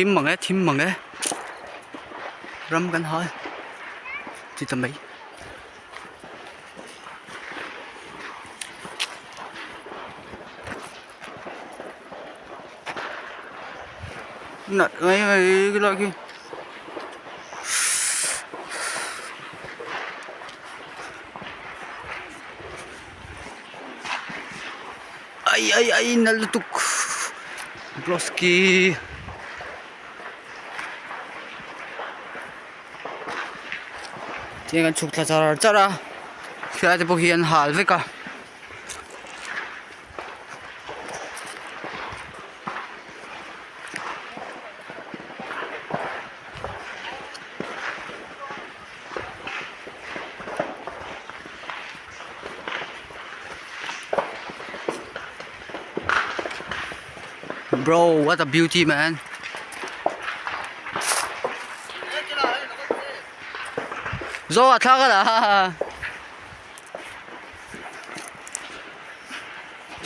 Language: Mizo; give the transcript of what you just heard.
Thim mang e thim mang e ram kan hal ti ta mai. Nalh mai mai khi lai khi. Ai ai ai nalh lutuk broski tiang an chhuk thla char char a helai te pawh hi an hal vek a. Bro, what a beauty man. Zo a thla ka la.